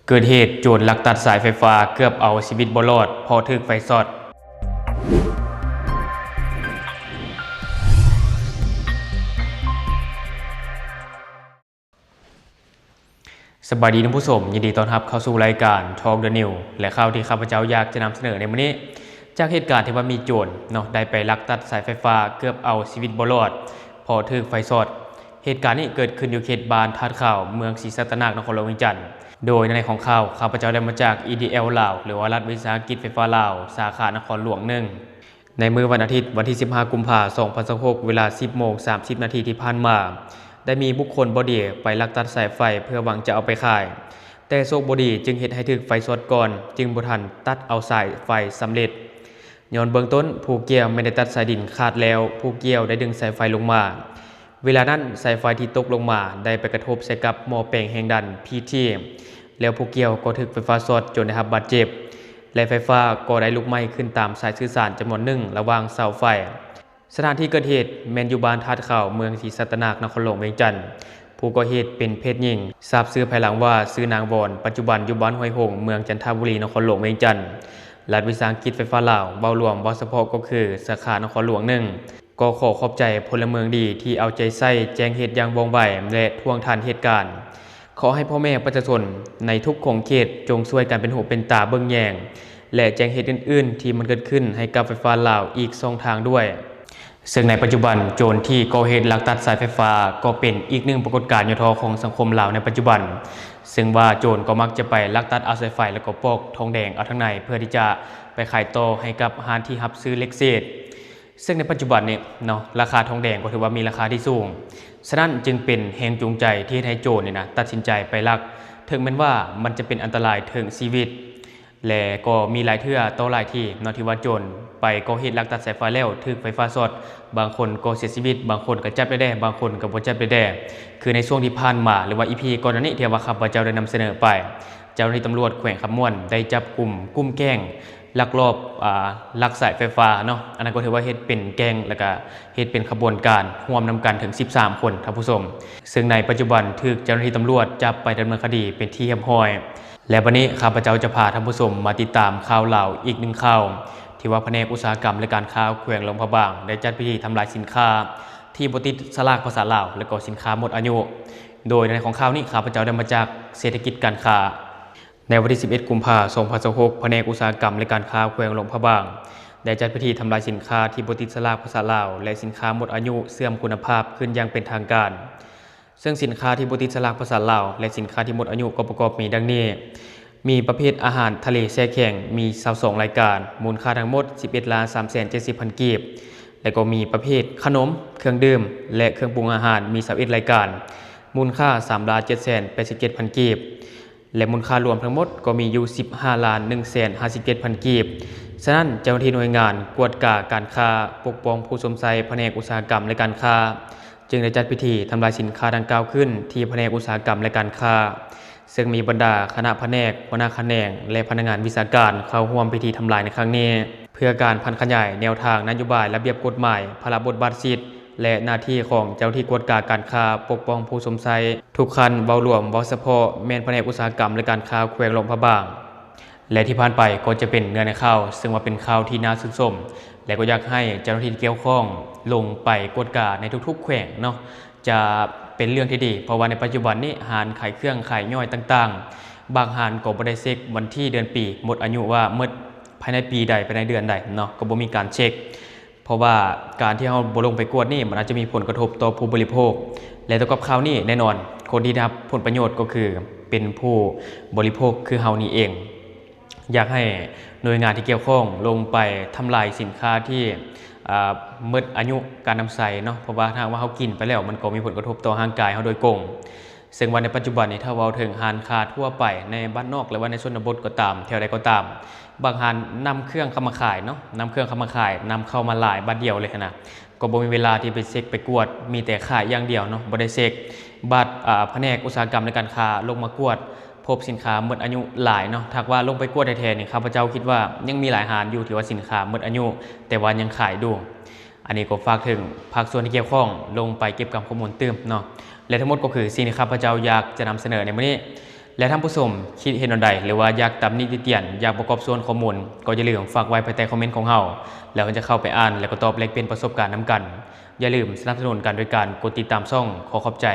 ເກີດເຫດໂຈນລັກຕັດສາຍໄຟຟ້າ ເກືອບເອົາຊີວິດບໍ່ລອດ ເພາະຖືກໄຟຊັອດ. ສະບາຍດີທ່ານຜູ້ຊົມ, ຍິນດີຕ້ອນຮັບເຂົ້າສູ່ລາຍການ Talk the News ແລະ ຂ່າວທີ່ຂ້າພະເຈົ້າຢາກຈະນຳສະເໜີໃນມື້ນີ້ ຈາກເຫດການທີ່ວ່າມີໂຈນເນາະ ໄດ້ໄປລັກຕັດສາຍໄຟຟ້າ ເກືອບເອົາຊີວິດບໍ່ລອດ ເພາະຖືກໄຟຊັອດ. ເຫດການນີ້ເກີດຂຶ້ນຢູ່ເຂດບ້ານທາດຂາວ ເມືອງສີສັດຕະນາກ ນະຄອນຫຼວງວຽງຈັນ. ໂດຍໃນຂອງຂ່າວ ຂ້າພະເຈົ້າໄດ້ມາຈາກ EDL ລາວ ຫຼືວ່າລັດວິສາຫະກິດໄຟຟ້າລາວ ສາຂານະຄອນຫຼວງໜຶ່ງ. ໃນມື້ວັນອາທິດ ວັນທີສິບຫ້າ ກຸມພາ ສອງພັນຊາວຫົກ ເວລາສິບໂມງສາມສິບນາທີທີ່ຜ່ານມາ, ໄດ້ມີບຸກຄົນບໍ່ດີໄປລັກຕັດສາຍໄຟເພື່ອຫວັງຈະເອົາໄປຂາຍ, ແຕ່ໂຊກບໍ່ດີຈຶ່ງເຮັດໃຫ້ຖືກໄຟຊັອດກ່ອນ, ຈຶ່ງບໍ່ທັນຕັດເອົາສາຍໄຟສຳເລັດ. ຍ້ອນເບື້ອງຕົ້ນຜູ້ກ່ຽວແມ່ນໄດ້ຕັດສາຍດິນຂາດແລ້ວ, ຜູ້ກ່ຽວໄດ້ດຶງສາຍໄຟລົງມາ. ເວລານັ້ນສາຍໄຟທີ່ຕົກລົງມາໄດ້ໄປກະທົບໃສ່ກັບໝໍ້ແປງແຮງດັນ ພີທີ ແລ້ວຜູ້ກ່ຽວກໍຖືກໄຟຟ້າຊັອດຈົນໄດ້ຮັບບາດເຈັບ ແລະ ໄຟຟ້າກໍໄດ້ລຸກໄໝ້ຂຶ້ນຕາມສາຍສື່ສານຈຳນວນໜຶ່ງລະຫວ່າງເສົາໄຟ. ສະຖານທີ່ເກີດເຫດແມ່ນຢູ່ບ້ານທາດຂາວ ເມືອງສີສັດຕະນາກ ນະຄອນຫຼວງວຽງຈັນ. ຜູ້ກໍ່ເຫດເປັນເພດຍິງ, ຊາບຊື່ພາຍຫຼັງວ່າຊື່ນາງວອນ, ປັດຈຸບັນຢູ່ບ້ານຫ້ວຍຫົງ ເມືອງຈັນທະບູລີ ນະຄອນຫຼວງວຽງຈັນ. ລັດວິສາຫະກິດໄຟຟ້າລາວ ເວົ້າລວມ, ເວົ້າສະເພາະກໍຄືສາຂານະຄອນຫຼວງໜຶ່ງ ກໍຂໍຂອບໃຈພົນລະເມືອງດີທີ່ເອົາໃຈໃສ່ແຈ້ງເຫດຢ່າງວ່ອງໄວ ແລະ ທ່ວງທັນເຫດການ. ຂໍໃຫ້ພໍ່ແມ່ປະຊາຊົນໃນທຸກຂົງເຂດຈົ່ງຊ່ວຍກັນເປັນຫູເປັນຕາເບິ່ງແຍງ ແລະ ແຈ້ງເຫດອື່ນໆທີ່ມັນເກີດຂຶ້ນໃຫ້ກັບໄຟຟ້າລາວອີກຊ່ອງທາງດ້ວຍ. ເຊິ່ງໃນປັດຈຸບັນໂຈນທີ່ກໍ່ເຫດລັກຕັດສາຍໄຟຟ້າກໍເປັນອີກໜຶ່ງປາກົດການຫຍໍ້ທໍ້ຂອງສັງຄົມລາວໃນປັດຈຸບັນ, ເຊິ່ງວ່າໂຈນກໍມັກຈະໄປລັກຕັດເອົາສາຍໄຟ ແລ້ວກໍປອກທອງແດງເອົາທາງໃນ ເພື່ອທີ່ຈະໄປຂາຍຕໍ່ໃຫ້ກັບຮ້ານທີ່ຮັບຊື້ເຫຼັກເສດ. ເຊິ່ງໃນປັດຈຸບັນນີ້ເນາະ ລາຄາທອງແດງກໍຖືວ່າມີລາຄາທີ່ສູງ, ສະນັ້ນຈຶ່ງເປັນແຮງຈູງໃຈທີ່ເຮັດໃຫ້ໂຈນນີ້ນະ ຕັດສິນໃຈໄປລັກ, ເຖິງແມ່ນວ່າມັນຈະເປັນອັນຕະລາຍເຖິງຊີວິດ ແລະ ກໍມີຫຼາຍເທື່ອຕໍ່ຫຼາຍທີເນາະ ທີ່ວ່າໂຈນໄປກໍ່ເຫດລັກຕັດສາຍໄຟແລ້ວຖືກໄຟຟ້າຊັອດ, ບາງຄົນກໍເສຍຊີວິດ, ບາງຄົນກໍຈັບໄດ້ແດ່, ບາງຄົນກໍບໍ່ຈັບໄດ້ແດ່. ຄືໃນຊ່ວງທີ່ຜ່ານມາ ຫຼືວ່າ ອີພີ ກ່ອນໜ້ານີ້ທີ່ວ່າຂ້າພະເຈົ້າໄດ້ນຳສະເໜີໄປ, ເຈົ້າໜ້າທີ່ຕຳຫຼວດແຂວງຄຳມ່ວນໄດ້ຈັບກຸມກຸ່ມແກ້ງ ລັກລອບ ອາ ລັກສາຍໄຟຟ້າເນາະ, ອັນນັ້ນກໍຖືວ່າເຮັດເປັນແກ້ງ ແລ້ວກະເຮັດເປັນຂະບວນການຮ່ວມນຳກັນເຖິງສິບສາມຄົນ ທ່ານຜູ້ຊົມ. ເຊິ່ງໃນປັດຈຸບັນຖືກເຈົ້າໜ້າທີ່ຕຳຫຼວດຈັບໄປດຳເນີນຄະດີເປັນທີ່ຮຽບຮ້ອຍ, ແລະ ບັດນີ້ຂ້າພະເຈົ້າຈະພາທ່ານຜູ້ຊົມມາຕິດຕາມຂ່າວລາວອີກໜຶ່ງຂ່າວ ທີ່ວ່າພະແນກອຸດສາຫະກຳ ແລະ ການຄ້າແຂວງຫຼວງພະບາງ ໄດ້ຈັດພິທີທຳລາຍສິນຄ້າທີ່ບໍ່ຕິດສະຫຼາກພາສາລາວ ແລະ ກໍສິນຄ້າໝົດອາຍຸ. ໂດຍໃນຂອງຂ່າວນີ້ ຂ້າພະເຈົ້າໄດ້ມາຈາກເສດຖະກິດການຄ້າ. ໃນວັນທີສິບເອັດ ກຸມພາ ສອງພັນຊາວຫົກ ພະແນກອຸດສາຫະກຳ ແລະ ການຄ້າແຂວງຫຼວງພະບາງ ໄດ້ຈັດພິທີທຳລາຍສິນຄ້າທີ່ບໍ່ຕິດສະຫຼາກພາສາລາວ ແລະ ສິນຄ້າໝົດອາຍຸເສື່ອມຄຸນນະພາບຂຶ້ນຢ່າງເປັນທາງການ. ເຊິ່ງສິນຄ້າທີ່ບໍ່ຕິດສະຫຼາກພາສາລາວ ແລະ ສິນຄ້າທີ່ໝົດອາຍຸກໍປະກອບມີດັ່ງນີ້: ມີປະເພດອາຫານທະເລແຊ່ແຂງ ມີຊາວສອງລາຍການ ມູນຄ່າທັງໝົດສິບເອັດລ້ານສາມແສນເຈັດສິບພັນກີບ, ແລະ ກໍມີປະເພດຂະໜົມ, ເຄື່ອງດື່ມ ແລະ ເຄື່ອງປຸງອາຫານ ມີຊາວເອັດລາຍການ ມູນຄ່າສາມລ້ານເຈັດແສນແປດສິບເຈັດພັນກີບ. ແລະ ມູນຄ່າລວມທັງໝົດກໍມີຢູ່ສິບຫ້າລ້ານໜຶ່ງແສນຫ້າສິບເຈັດພັນກີບ. ສະນັ້ນ ເຈົ້າໜ້າທີ່ໜ່ວຍງານກວດກາການຄ້າປົກປ້ອງຜູ້ຊົມໃຊ້ ພະແນກອຸດສາຫະກຳ ແລະ ການຄ້າ ຈຶ່ງໄດ້ຈັດພິທີທຳລາຍສິນຄ້າດັ່ງກ່າວຂຶ້ນທີ່ພະແນກອຸດສາຫະກຳ ແລະ ການຄ້າ, ເຊິ່ງມີບັນດາຄະນະພະແນກ, ຫົວໜ້າຂະແໜງ ແລະ ພະນັກງານວິຊາການເຂົ້າຮ່ວມພິທີທຳລາຍໃນຄັ້ງນີ້ ເພື່ອການຜັນຂະຫຍາຍແນວທາງນະໂຍບາຍ, ລະບຽບກົດໝາຍ, ພາລະບົດບາດສິດ ແລະ ໜ້າທີ່ຂອງເຈົ້າໜ້າທີ່ກວດກາການຄ້າປົກປ້ອງຜູ້ຊົມໃຊ້ທຸກຂັ້ນ, ເວົ້າລວມ, ເວົ້າສະເພາະ ແມ່ນພະແນກອຸດສາຫະກຳ ແລະ ການຄ້າແຂວງຫຼວງພະບາງ. ແລະ ທີ່ຜ່ານໄປກໍຈະເປັນເນື້ອໃນຂ່າວ, ເຊິ່ງວ່າເປັນຂ່າວທີ່ໜ້າຊື່ນຊົມ ແລະ ກໍຢາກໃຫ້ເຈົ້າໜ້າທີ່ທີ່ກ່ຽວຂ້ອງລົງໄປກວດກາໃນທຸກໆແຂວງເນາະ, ຈະເປັນເລື່ອງທີ່ດີ, ເພາະວ່າໃນປັດຈຸບັນນີ້ ຮ້ານຂາຍເຄື່ອງຂາຍຍ່ອຍຕ່າງໆ ບາງຮ້ານກໍບໍ່ໄດ້ເຊັກວັນທີເດືອນປີໝົດອາຍຸວ່າໝົດພາຍໃນປີໃດ, ພາຍໃນເດືອນໃດເນາະ, ກໍບໍ່ມີການເຊັກ. ເພາະວ່າການທີ່ເຮົາບໍ່ລົງໄປກວດນີ້ ມັນອາດຈະມີຜົນກະທົບຕໍ່ຜູ້ບໍລິໂພກ ແລະ ຕໍ່ກັບຂ່າວນີ້ແນ່ນອນ ຄົນທີ່ໄດ້ຮັບຜົນປະໂຫຍດກໍຄືເປັນຜູ້ບໍລິໂພກຄືເຮົານີ້ເອງ. ຢາກໃຫ້ໜ່ວຍງານທີ່ກ່ຽວຂ້ອງລົງໄປທຳລາຍສິນຄ້າທີ່ ອາ ໝົດອາຍຸການນຳໃຊ້ເນາະ, ເພາະວ່າຖ້າຫາກວ່າເຮົາກິນໄປແລ້ວ ມັນກໍມີຜົນກະທົບຕໍ່ຮ່າງກາຍເຮົາໂດຍກົງ. ເຊິ່ງວ່າໃນປັດຈຸບັນນີ້ ຖ້າເວົ້າເຖິງຮ້ານຄ້າທົ່ວໄປໃນບ້ານນອກ ຫຼືວ່າໃນຊົນນະບົດກໍຕາມ, ແຖວໃດກໍຕາມ, ບາງຮ້ານນຳເຄື່ອງເຂົ້າມາຂາຍເນາະ, ນຳເຄື່ອງເຂົ້າມາຂາຍ, ນຳເຂົ້າມາຫຼາຍບາດດຽວເລີຍຫັ້ນນະ, ກໍບໍ່ມີເວລາທີ່ໄປເຊັກໄປກວດ, ມີແຕ່ຂາຍຢ່າງດຽວເນາະ, ບໍ່ໄດ້ເຊັກ. ບາດ ອາ ພະແນກອຸດສາຫະກຳ ແລະ ການຄ້າລົງມາກວດ, ພົບສິນຄ້າໝົດອາຍຸຫຼາຍເນາະ. ຖ້າຫາກວ່າລົງໄປກວດແທ້ໆນີ້ ຂ້າພະເຈົ້າຄິດວ່າຍັງມີຫຼາຍຮ້ານຢູ່ທີ່ວ່າສິນຄ້າໝົດອາຍຸ ແຕ່ວ່າຍັງຂາຍຢູ່. ອັນນີ້ກໍຝາກເຖິງພາກສ່ວນທີ່ກ່ຽວຂ້ອງລົງໄປເກັບກຳຂໍ້ມູນຕື່ມເນາະ. ແລະ ທັງໝົດກໍຄືສິ່ງທີ່ຂ້າພະເຈົ້າຢາກຈະນຳສະເໜີໃນມື້ນີ້. ແລະທ່ານຜູ້ຊົມຄິດເຫັນແນວໃດ ຫຼືວ່າຢາກຕຳໜິຕິຕຽນ ຢາກປະກອບສ່ວນຂໍ້ມູນ ກໍຢ່າລືມຝາກໄວ້ພາຍໃຕ້ຄອມເມັນຂອງເຮົາ ແລ້ວເຮົາຈະເຂົ້າໄປອ່ານ ແລະກໍຕອບແລກປ່ຽນປະສົບການນຳກັນ. ຢ່າລືມສະໜັບສະໜູນກັນໂດຍການກົດຕິດຕາມຊ່ອງ. ຂໍຂອບໃຈ.